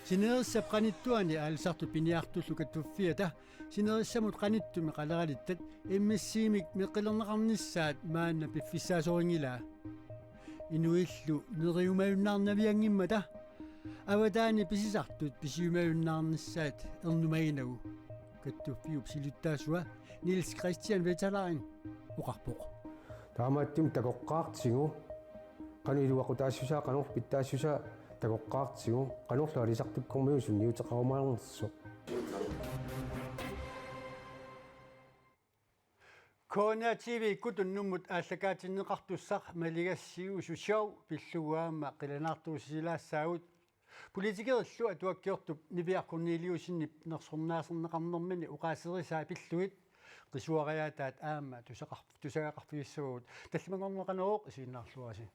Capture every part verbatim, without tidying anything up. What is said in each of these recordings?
Sinerissap qanittuani aalisartut piniartullu kattuffiata sinerissamut qanittumi qaleralittat M S C-mik meqqilerneqarnissaat maanna piffissaasorinngilaa. Inuillu neriumajunnaarnavianngimmata avataani pisisartut pisiumajunnaarnissaat ernumaginagu. Kattuffiup siulittaasua Niels Christian Vesterlin oqarpoq. Taamaattumik takoqqaartigu qanoq iluaqutaassusaa, qanorlu pitsaassusaa takoqqaartigu, qanorlu aalisartukkormiut sunniuteqarumaarnersoq. K N R T V-kkut unnummut aallakaatinneqartussaq maligassiuusussaq pillugu aamma qilanaartuussisilaassaagut. Politikerillu atuakkiortup Niviaq Korneliussenip nersornaaserneqarnermini oqaaserisaa pillugit qisuariaataat aamma tusaqar-, tusagaqarfigissavagut. Tallimanngorneq Qanorooq isiginnaarluarisi.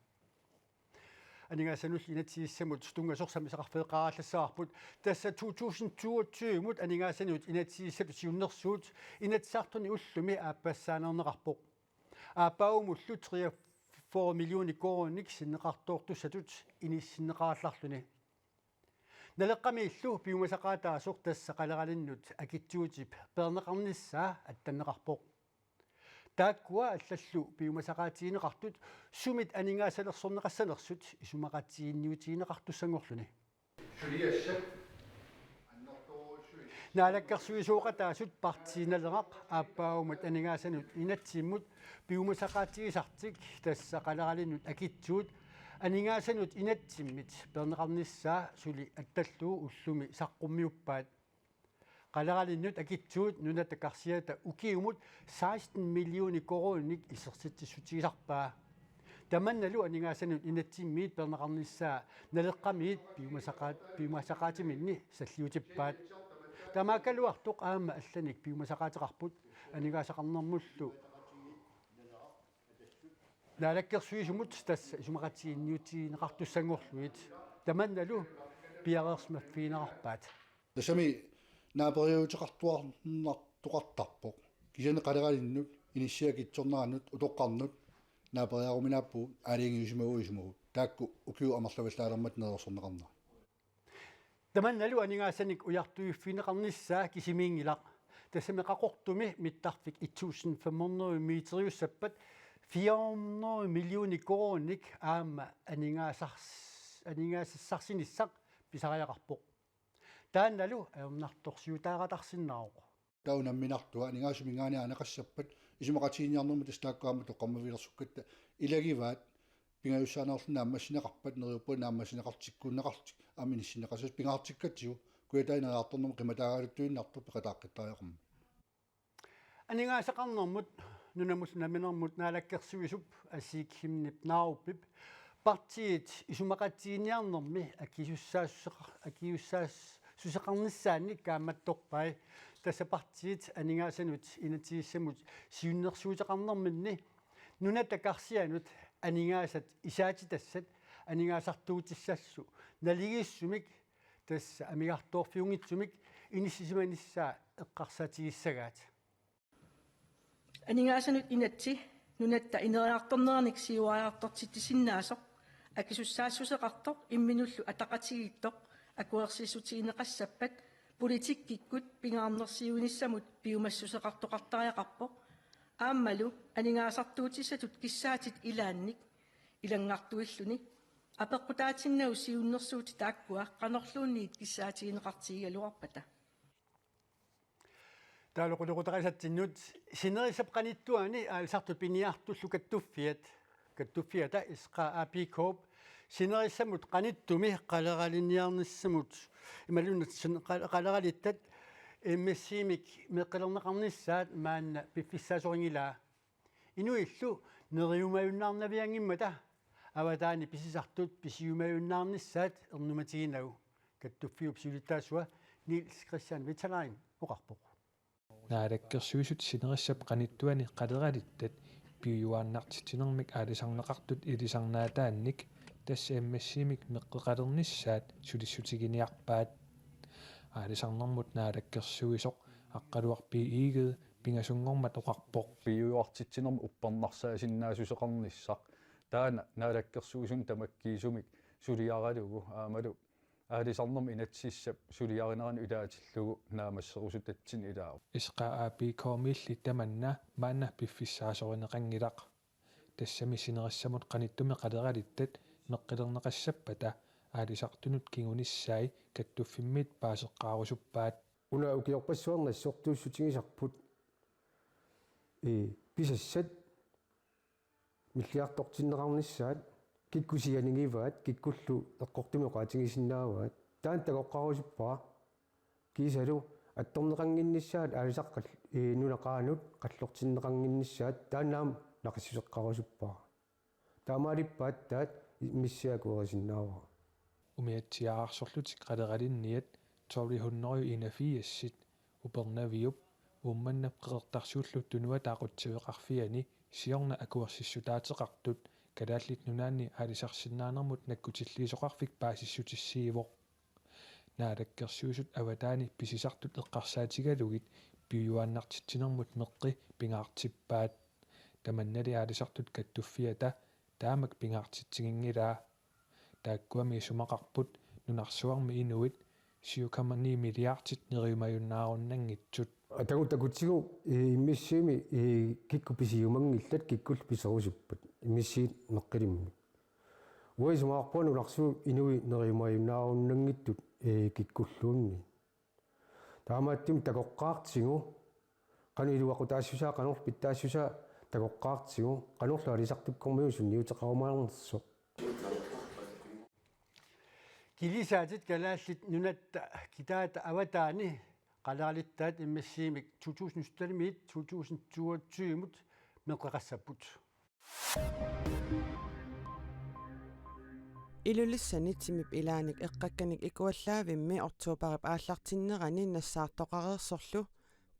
Aningaasanut inatsisissamut tunngasoq sammisaqarfeqarallassavarput. Tassa to tusind toogtyve-mut aningaasanut inatsisissatut siunnersuut Inatsisartuni ullumi aappassaaneerneqarpoq. Aappaagumullu treogfyrre millioner koruuninik sinneqartoortussatut inissinneqarallarluni. Naleqqamiillu piumasaqaataasoq tassa qaleralinnut akitsuutip peerneqarnissaa attanneqarpoq. Taakkua allallu piumasaqaatigineqartut sumit aningaasalersorneqassanersut isumaqatigiinniutigineqartussanngorluni. Naalakkersuisooqataasut Partii Naleraq aappaagumut aningaasanut inatsimmut piumasaqaatigisartik, tassa qaleralinnut akitsuut aningaasanut inatsimmit peerneqarnissaa suli attallugu ullumi saqqummiuppaat. Qaleralinnut akitsuut nunatta karsiata ukiumut seksten millioner koruuninik isertitsissutigisarpaa. Tamannalu aningaasanut inatsimmiit peerneqarnissaa Naleqqamiit piumasaqaat-, piumasaqaatiminni salliutippaat. Taamaakkaluartoq aamma allanik piumasaqaateqarput aningaasaqarnermullu Naalakkersuisumut tassa isumaqatigiinniutigineqartussanngorlugit. Tamannalu piareersimaffigineqarpaat. Tassami naaperiuteqartuarnartoqartarpoq. Kisianni qaleralinnut, inissiat akitsornerannut, utoqqarnut, naaperiaruminaappugut, aalajangiusimaguit isumagut. Taakku ukiut amerlavallaalermata neriorsorneqarnerat. Tamannalu aningaasanik ujartuiffigineqarnissaa kisimiinngilaq. Tassami Qaqortumi mittarfik et tusind fem hundrede meteriussappat fire hundrede millioner koruuninik aamma aningaasars-, aningaasassarsinissaq pisariaqarpoq. Taannalu ajornartorsiutaaratarsinnaavoq. Taava unamminartua aningaasat suminngaanniit aaneqassappat isumaqatigiinniarnermut tassa taakku aamma toqqammavilersukkatta ilagivaat pingajussaanerulluni naammassineqarpat neriuppunga naammassineqartikkuunneqarlutik aamma inissinneqassasoq pingaartikkatsigu kujataani neriartornermut qimataagaaluttuinnartoq peqataaqqittariaqarmat. Aningaasaqarnermut nunamullu namminermut naalakkersuisup Asii Chemnitz Narupip partiit isumaqatigiinniarnermi akisussaassuseqar-, akisussaassuseqarnissaannik kaammattorpai. Tassa partiit aningaasanut inatsisissamut siunnersuuteqarnerminni nunatta karsianut aningaasat isaatitassat aningaasartuutissallu naligiissumik tassa amigartoorfiunngitsumik inissisimanissaa eqqarsaatigissagaat. Aningaasanut inatsit nunatta ineriartorneranik siuariartortitsisinnaasoq akisussaassuseqartoq imminullu ataqatigiittoq akuersissutigineqassappat politikkikkut pingaarnersiuinissamut piumassuseqartoqartariaqarpoq. Aammalu aningaasartuutissatut kissaatit ilaannik ilanngartuilluni apeqqutaatinnagu siunnersuutit taakkua qanorluunniit kissaatigineqartigigaluarpata. Taavalu qulequtaqasatsinnut sinerissap qanittuani aalisartut piniartullu kattuffiat, kattuffiata S K A P K-p sinerissamut qanittumi qaleralinniarnissamut imaluunniit sin-, qal-, qaleralittat M S C-mik meqqilerneqarnissaat maanna piffissaasorinngilaa. Inuillu neriumajunnaarnavianngimmata avataani pisisartut pisiumajunnaarnissaat ernumatiginagu. Kattuffiup siulittaasua Niels Christian Vesterlin oqarpoq. Naalakkersuisut sinerissap qanittuani qaleralittat piujuaannartitsinermik aalisarneqartut ilisarnaataannik tassa M S C-mik meqqeqalernissaat sulissutiginiarpaat. Aalisarnermut naalakkersuisoq Aqqaluaq B. Egede pingasunngormat oqarpoq. Piujuartitsinermik uppernarsaasinnaassuseqarnissaq taanna naalakkersuisunut tamakkiisumik suliaralugu aammalu Aalisarnermut inatsisissap suliarinerani ilaatillugu naammasserusutatsinni ilaavoq. S K A P K-miilli tamanna maanna piffissaasorineqanngilaq. Tassami sinerissamut qanittumi qaleralittat meqqilerneqassappata aalisartunut kingunissai kattuffimmiit paaseqqaarusuppaat. Una ukiorpassuarni assortuussutigisarput, ee, pisassat milliartortinneqarnissaat, kikkut sianigivaat, kikkullu eqqortumik oqaatigisinnaavaat. Taanna takoqqarusuppara. Kiisalu attorneqannginnissaat aalisartut qall-, ee, nunat qaanut qallortinneqannginnissaat taanna aamma naqissuseqqarusuppara. Taamaalippaat taanna immissiat akuerisinnaavara. Umiatsiaararsorlutik qaleralinniat tolv hundrede enogfirs-it Upernaviup Uummannap Qeqertarsuullu Tunuata Aqutsiveqarfiani siorna akuersissutaateqartut Kalaallit Nunaanni aalisarsinnaanermut nakkutilliisoqarfik paasissutissiivoq. Naalakkersuisut avataani pisisartut eqqarsaatigalugit piujuaannartitsinermut meqqi pingaartippaat. Tamannali aalisartut kattuffiata taamak pingaartitsiginngilaa. Taakkuami isumaqarput nunarsuarmi inuit syv komma ni milliardit neriumajunnaarunanngitsut. Atagu takutsigu, ee, immissiimi, ee, kikkut pisiumanngillat, kikkullu piserusuppat immissiit meqqilimmik. Uanga isumaqarpunga nunarsuup inuit neriumajunnaarunanngitsut, ee, kikkulluunniit. Taamaattumik takoqqaartigu, qanoq iluaqutaassusaa, qanorlu pitsaassusaa takoqqaartigu, qanorlu aalisartukkormiut sunniuteqarumaarnersoq. Kilisaatit Kalaallit Nunatta kitaata avataani qaleralittaat immissiimik to tusind syttenimiit to tusind toogtyvemut meqqeqassapput. Ilulissani timip ilaanik eqqakkanik ikuallaavimmi oktobarip aallartinnerani nassaartoqareersorlu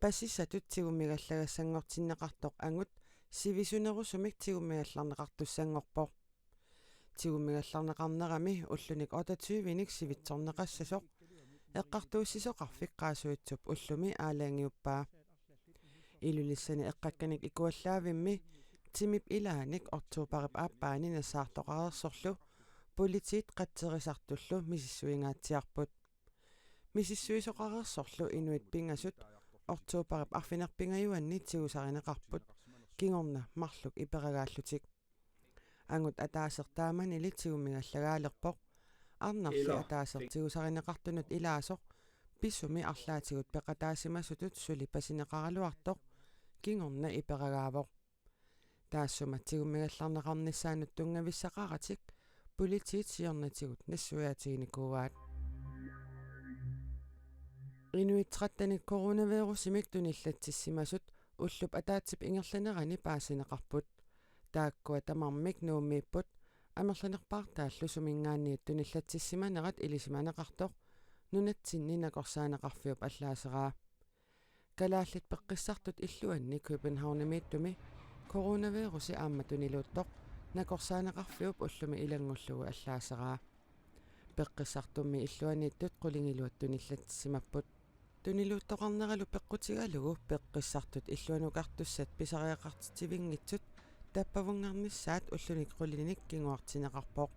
pasisatut tigummigallagassanngortinneqartoq angut sivisunerusumik tigummigallarneqartussanngorpoq. Tigummigallarneqarnerami ullunik otteogtyvenik sivitsorneqassasoq eqqartuussisoqarfik Qaasuitsup ullumi aalajangiuppaa. Ilulissani eqqakkanik ikuallaavimmi timip ilaanik oktobarip aappaani nassaartoqareersorlu politiit qatserisartullu misissuingaatsiarput. Misissuisoqareersorlu inuit pingasut oktobarip arfineq-pingajuanni tigusarineqarput kingorna marluk iperagaallutik. Angut ataaseq taamanili tigummigallagaalerpoq. Arnarli Ila. ataaseq tigusarineqartunut ilaasoq pisumi arlaatigut peqataasimasutut suli pasineqaraluartoq kingorna iperagaavoq. Taassuma tigummigallarneqarnissaanut tunngavissaqaratik politiit siornatigut nassuiaatiginikuuaat. Inuit trettenit coronavirusimik tunillatsissimasut ullup ataatsip ingerlanerani paasineqarput. Taakkua tamarmik Nuummiipput, amerlanerpaartaallu suminngaanniit tunillatsissimanerat ilisimaneqartoq nunatsinni nakorsaaneqarfiup allaaseraa. Kalaallit Peqqissartut Illuanni Københavnimiittumi coronavirusi aamma tuniluuttoq nakorsaaneqarfiup ullumi ilanngullugu allaaseraa. Peqqissartummi Illuaniittut qulingiluat tunillatsissimapput. Tuniluuttoqarneralu peqqutigalugu Peqqissartut Illuanukartussat pisariaqartitsivinngitsut tappavungarnissaat ulluni qulinik kinguartinneqarpoq.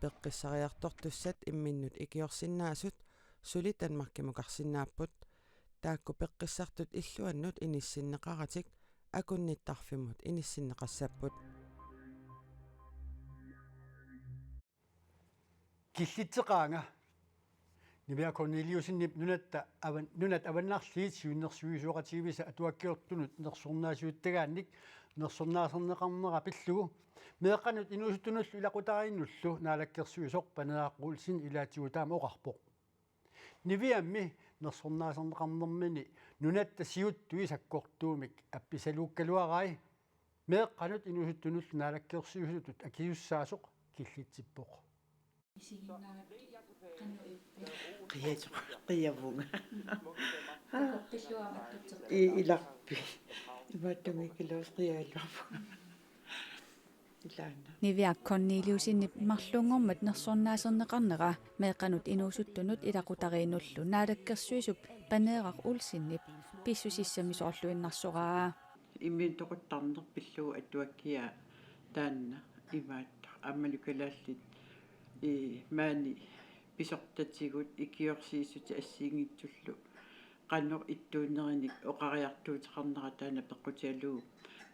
Peqqissariartortussat imminnut ikiorsinnaasut suli Danmarkimukarsinnaapput. Taakku Peqqissartut Illuannut inissinneqaratik akunnittarfimmut inissinneqassapput. Killitseqaanga. Niviaq Korneliussenip nunatta avan-, nunat avannarliit siunnersuisoqatigiivisa atuakkiortunut nersornaasiuttagaannik nersornaaserneqarnera pillugu meeqqanut inuusuttunullu ilaqutariinnullu naalakkersuisoq Paneeraq Olsen ilaatigut taama oqarpoq. Niviammi nersornaaserneqarnermini nunatta siuttui sakkortuumik appisaluukkaluarai meeqqanut inuusuttunullu naalakkersuisutut akisussaasoq killitsippoq. Qiasoq, qiavunga. I, ilarpi. Imaattumik iluas qialuavunga. Ilaana. Niviaq Korneliussenip marluunngormat nersornaaserneqarnera meeqqanut inuusuttunut ilaqutariinnullu naalakkersuisup Paneeraq Olsenip pissusissami soorluinnarsoraa. Imminut toquttarneq pillugu atuakkiaa taanna imaattoq aammalu kalaallit, ii, maani Pisortatigut ikiorsiissutit assigiinngitsullu qanoq ittuunerinik oqariartuuteqarnera taanna peqqutigalugu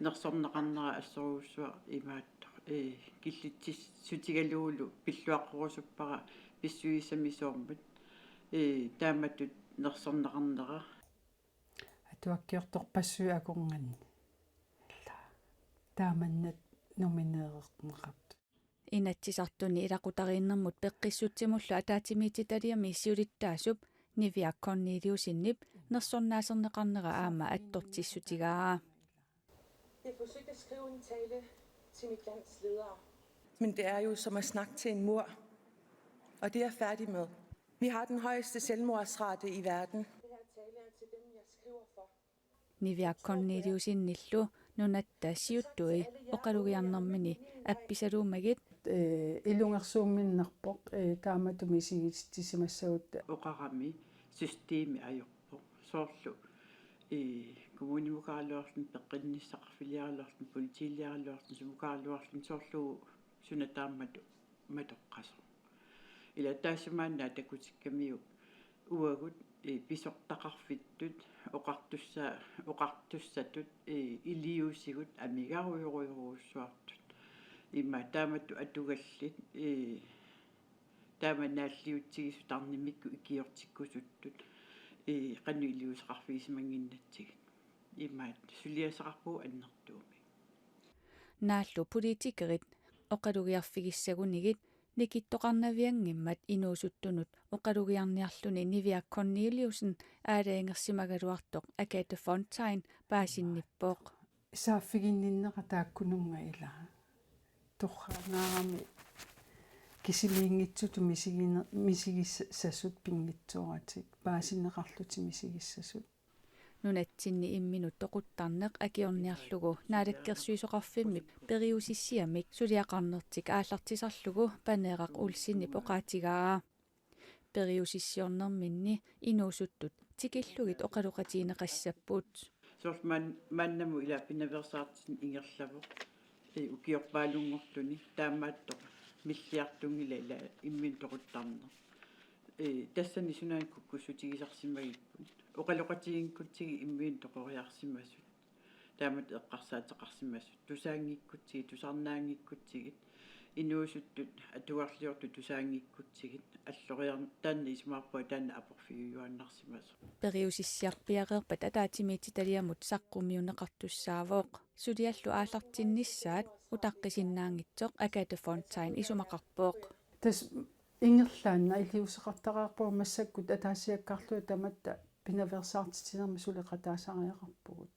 nersorneqarnera assorujussuaq imaattoq, ee, killitsissutigalugulu pilluaqqurusuppara pissusissamisoormat, ee, taamatut nersorneqarnera. Atuakkiortorpassuit akornanni. Taamannat nomineererneqartut. Inatsisartuni ilaqutariinnermut peqqissutsimullu ataatsimiititaliami siulittaasup Niviaq Korneliussenip nersornaaserneqarnera aamma attortissutigaa. Jeg forsøgte at skrive en tale til mit lands ledere. Men det er jo som at snakke til en mur, og det er jeg færdig med. Vi har den højeste selvmordsrate i verden. Det her tale er til dem, jeg skriver for. Niviaq Korneliussennillu nunatta siuttui oqalugiarnermini appisaluummagit. Ee, ilungersuummiinnarpoq, ee, taamatut misigititsisimassagut. Oqarami systemi ajorpoq. Soorlu, ee, kommunimukaraluarluni, peqqinnissaqarfiliaraluarluni, politiiliaraluarluni, sumukaraluarluni, soorlu suna taamatut matoqqasoq. Ila taassuma maanna takutikkamiuk uagut, ee, pisortaqarfittut oqartussa-, oqartussatut, ee, iliuusigut amigarujorujorujussuartut. Ima taamatut atugallit, ee, taama naalliutsigisut tarnimikkut ikiortikkusuttut, ee, qanoq iliuuseqarfigisimannginnatsigit. Imaattoq suliassaqarpugut annertuumik. Naallu politikerit oqalugiarfigissagunigit nikittoqarnavianngimmat inuusuttunut oqalugiarniarluni Niviaq Korneliussen aalajangersimagaluartoq Agathe Fontain paasinnippoq. Saaffiginninnera taakkununnga ilaa. Torraannaarami kisimiinngitsutut misigine-, misigissasut pinngitsooratik, paasineqarlutik misigissasut. Nunatsinni imminut toquttarneq akiorniarlugu Naalakkersuisoqarfimmip periusissiamik suliaqarnertik aallartisarlugu Paneeraq Olsenip oqaatigaa. Periusissiornerminni inuusuttut tikillugit oqaloqatigineqassapput. Soorlu maan-, maannamut ila pinaveersaartitsineq ingerlavoq. Ee, ukiorpaalunngorluni taamaattoq milliartunngilaq ila imminut toquttarneq. Ee, tassani sunaana kukkussutigisarsimagipput. Oqaloqatigiinngikkutsigu imminut toqoriarsimasut. Taamatut eqqarsaateqarsimasut. Tusaanngikkutsigit, tusarnaanngikkutsigit, inuusuttut atugarliortut tusaanngikkutsigit, alloriar-, taanna isumaqarpunga taanna aporfiujuaannarsimasoq. Periusissiarpiareerpat ataatsimiititaliamut saqqummiunneqartussaavoq. Suliallu aallartinnissaat utaqqisinnaanngitsoq Agathe Fontain isumaqarpoq. Tassa ingerlaannaq iliuuseqartariaqarpugut massakkut ataasiakkaarlugit tamatta pinaveersaartitsinermi suleqataasariaqarpugut.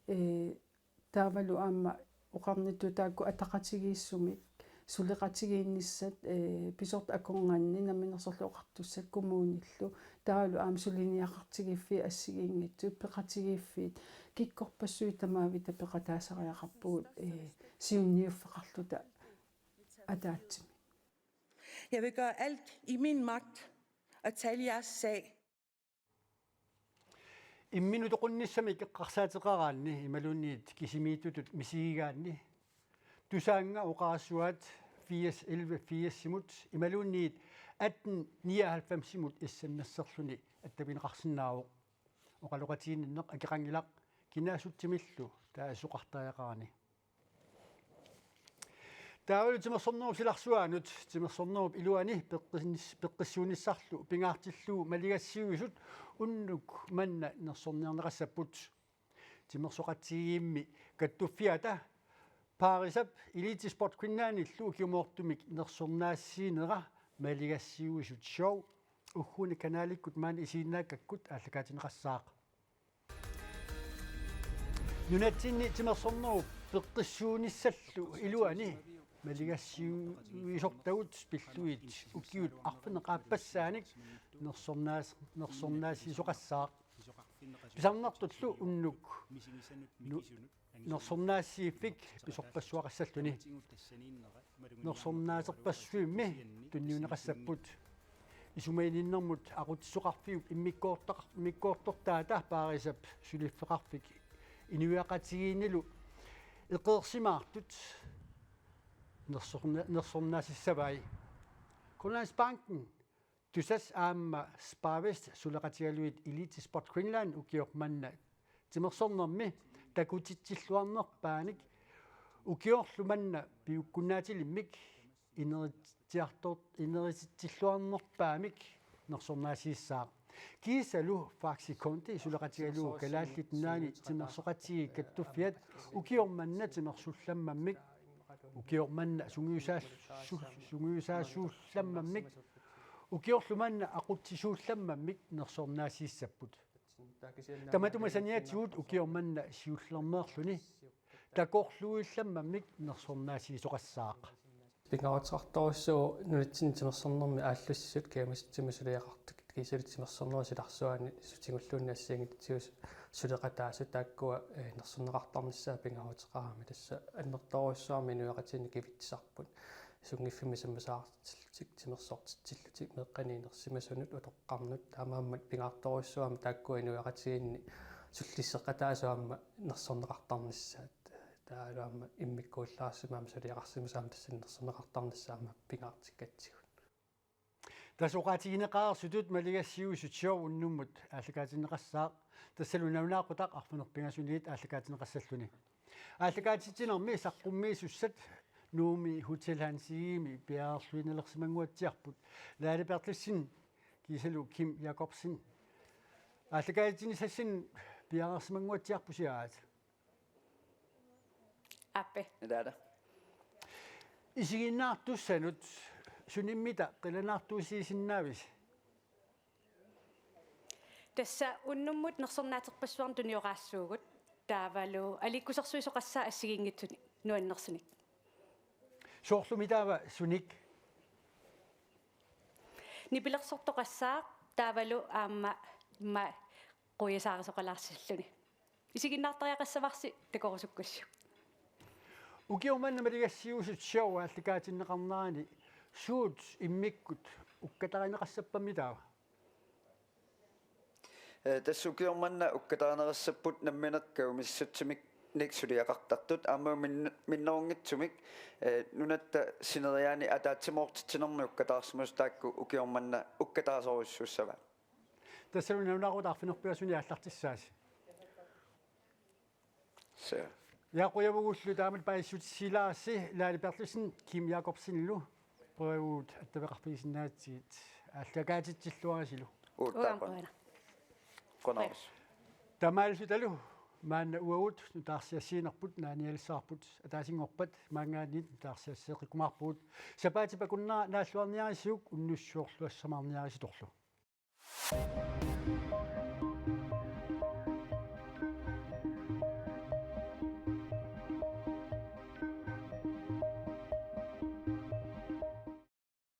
Ee, taavalu aamma oqarnittut taakku ataqatigiissumik suleqatigiinnissat, ee, pisortat akornanni namminersorlutik oqartussat kommunillu, taavalu aamma suliniaqartigiiffiit assigiinngitsut, peqatigiiffiit, kikkorpassuit tamaavita peqataasariaqarpugut, ee, siunniuffeqarluta ataatsimik. Jeg vil gøre alt i min magt at tale jeres sag. Imminut toqunnissamik eqqarsaateqaraanni imaluunniit kisimiittutut misigigaanni Tusaannga oqarasuaat firs elleve firsimut imaluunniit atten nioghalvfemsimut S M S-erluni attavigineqarsinnaavoq. Oqaloqatigiinninneq akeqanngilaq, kinaassutsimillu taasoqartariaqarani. Taavalu timersornerup silarsuaanut, timersornerup iluani peqqissuunis-, peqqissuunissarlu pingaartillugu maligassiuisut unnuk manna nersorniarneqassapput. Timersoqatigiimmi kattuffiata Paarisap Elitesport Greenlandillu ukiumoortumik nersornaassiinera maligassiuisut show ugguuna kanalikkut maani isiginnaakkakkut aallakaatinneqassaaq. Nunatsinni timersornerup peqqissuunissallu iluani maligassiuisortagut pillugit ukiut arfineq-aappassaanik nersornaas-, nersornaassiisoqassaaq. Pisarnertullu unnuk nu-, nersornaassiiffik pisorpassuaqassalluni. Nersornaaserpassuimmi tunniunneqassapput. Isumaginninnermut aqutsisoqarfiup immikkoortaq-, immikkoortortaata Paarisap suliffeqarfik inuiaqatigiinnilu eqeersimaartut nersorna-, nersornaasissavai. Grønlandsbanken Tusass aamma Sparvest suleqatigalugit Elite Sport Greenland ukioq manna timersornermi takutitsilluarnerpaamik ukiorlu manna piukkunnaatilimmik ineritsiartor-, inerititsilluarnerpaamik nersornaasiissaaq. Kiisalu Faxe Kondi suleqatigalugu Kalaallit Nunaanni timersoqatigiit kattuffiat ukioq manna timersullammammik, ukioq manna sungiusaassu-, sungiusaasuullammammik, ukiorlu manna aqutsisuullammammik nersornaasiissapput. Tamatuma saniatigut ukioq manna siullermeerluni takorluuillammammik nersornaasiisoqassaaq. Pingaaruteqartorujussuuvoq nunatsinni timersornermi aallussisut kajumissutsiminnik suliaqartut kiisalu timersornerup silarsuani sutigulluunniit assigiinngitsutigut suleqataasut taakkua, eh, nersorneqartarnissaat pingaaruteqarami. Tassa annertoorujussuarmik inuiaqatigiinni kivitsisarput. Sunngiffimmi sammisaartitsillutik, timersortitsillutik, meeqqanik inersimasunut, utoqqarnut, taamaammat pingaartorujussuuvoq aamma taakkua inuiaqatigiinni sullisseqataasut aamma nersorneqartarnissaat. Taavalu aamma immikkuullaarsimasut aamma suliaqarsimasut aamma tassani nersorneqartarnissaat aamma pingaartikkatsigut. Tassa oqaatigineqareersutut maligassiuisut siorna unnummut aallakaatinneqassaaq, tassalu nalunaaqutaq arfineq-pingasunit aallakaatinneqassalluni. Aallakaatitsinermi saqqummiisussat Nuummi Hotel Hansigimi piareerluinnalersimannguatsiarput Lale Berthelsen kiisalu Kim Jakobsen. Aallakaatitsinissassinnik piareersimannguatsiarpusi aat. Aap. Ilaata. Isiginnaartussanut sunimmita qilanaartuusiisinnaavisi? Tassa unnummut nersornaaterpassuarnik tunioraassaagut taavalu aliikkusersuisoqassaaq assigiinngitsunik nuannersunik. Soorlumi taava sunik? Nipilersortoqassaaq taavalu aamma immaqa quiasaarisoqalaassalluni. Isiginnaartariaqassavarsi takorusukkussiuk. Ukioq manna maligassiuisut siorna aallakaatinneqarnerani suut immikkut ukkatarineqassappammi taava? Eh, tassa ukioq manna ukkatarineqassapput nammineq kajumissutsimik suliaqartartut aamma min-, minnerunngitsumik, eh, nunatta sineriaani ataatsimoortitsinermi ukkataarsimasut taakku ukioq manna ukkataasorujussuussavaat. Tassalu nalunaaqutaq arfineq-pingasuni aallartissaasi. Suu. Qujanarujussuaq taamatut paasissutissilaarsi Lale Berthelsen, Kim Jakobsenilu, qujanarujussuaq attaveqarfigisinnaatsigit aallakaatitsilluarisilu. Uuttaa. Uanga qujanaq. Qujanarujussuaq. Taamaalillutalu maanna uagut nutaarsiassiinerput naanialissavarput ataasinngorpat maanngaanniit nutaarsiasseeqqikkumaarpugut. Sapaatip akunnera naalluarniarisiuk unnussuorluassamaarniarisitorlu.